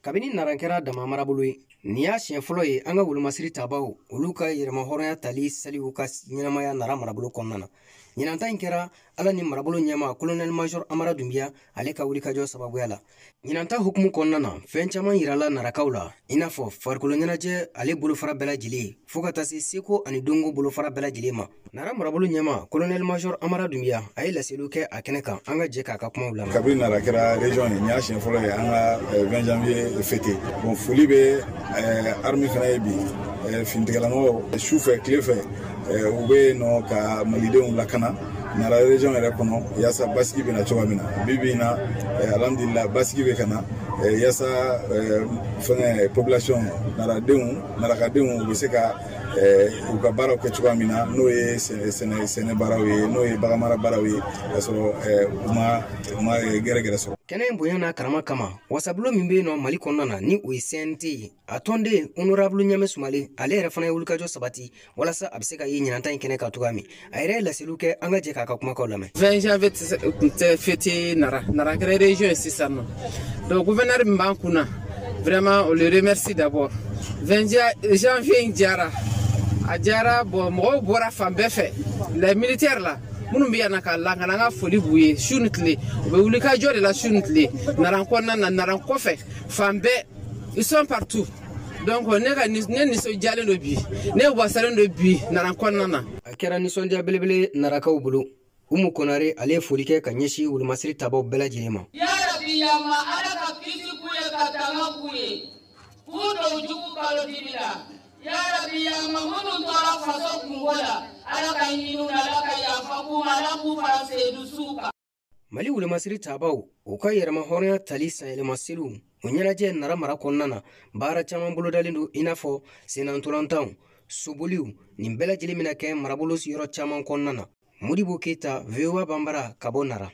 Kabini Nara kɛra dama marabolo ye, nin y'a siɲɛ fɔlɔ ye an ka wolomasiri tabaw olu ka yɛrɛmahɔrɔnya tali saliw ka ɲɛnamaya Nara marabolo kɔnɔna na. Ɲinanta in kɛra Ala ni marabolo ɲɛma colonel major Amara Dunbiya ale ka wulikajɔ sababuya la. Ɲinanta hukumu kɔnɔna na, fɛn caman yirala Narakaw la, i n'a fɔ farikolo ɲɛnajɛ ale bolofara bɛɛ lajɛlen fo ka taa se seko ani donko bolofara bɛɛ lajɛlen ma. Nara marabolo ɲɛma colonel major Amara Dunbiya a ye laseliw kɛ a kɛnɛ kan, an ka jɛ k'a ka kumaw lamɛn. Kabini Nara kɛra région ye, nin y'a siɲɛ fɔlɔ ye an ka 20 janvier fêté. Bon, foli bɛ armée fana ye bi, finitigɛlamɔgɔw su fɛ tile fɛ u bɛ yen nɔ ka malidenw lakana Nara région yɛrɛ kɔnɔ, yaasa basigi bɛ na cogoya min na. Bi bi in na, alhamdulillah, basigi bɛ ka na, yaasa fɛngɛ population naradenw, narakadenw u bɛ se ka u ka baaraw kɛ cogoya min na, n'o ye sɛnɛ baaraw ye, n'o ye baganmara baaraw ye, k'a sɔrɔ u ma gɛrɛgɛrɛ sɔrɔ. Kɛnɛ in bonya n'a karama kama, wasabulon min bɛ yen nɔ Mali kɔnɔna na, ni o ye CNT ye, a tɔnden honorable Ɲamɛ Sumale, ale yɛrɛ fana ye wulikajɔ sabati walasa a bɛ se ka ye ɲinanta in kɛnɛ kan cogoya min. A yɛrɛ ye laseliw kɛ, an ka jɛ k'a ka kumakaw lamɛn. 20 janvier tun tɛ fêté Nara. Nara kɛra région ye sisan nɔ. Donc gouverneur min b'an kunna, vraiment, on le remercie d'abord. 20 janvier in diyara, a diyara. Bon, mɔgɔw bɔra fan bɛɛ fɛ. Les militaires là minnu bɛ yan na k'a lakana, an ka foli b'u ye su ni tile. U bɛ wuli ka jɔ de la su ni tile, Nara kɔnɔna na, Nara kɔfɛ, fan bɛɛ, ils sont partout. Donc ne ka ne nisɔndiyalen don bi, ne wasalen don bi Nara kɔnɔna na. A kɛra nisɔndiya belebele Narakaw bolo. Umu Konare, ale ye foli kɛ ka ɲɛsin wolomasiri tabaw bɛɛ lajɛlen ma. Yarabi yama, Ala ka kisi k'u ye, ka tanga k'u ye, k'u don jugu kalo dibi la. Yarabi yama, minnu tora faso kungo la, Ala ka ɲini na, Ala ka yafa k'u ma, Ala k'u fara seyidu suw kan. Mali wolomasiri tabaw u ka yɛrɛma hɔrɔnya tali sanyɛlɛma seliw o ɲɛnajɛ Nara mara kɔnɔna na, baara caman bolodalen don, i n'a fɔ sennantolantanw, soboliw, nin bɛɛ lajɛlen bɛna kɛ marabolo yɔrɔ caman kɔnɔna na. Modibo Keyita, VOA Banbara, ka bɔ Nara.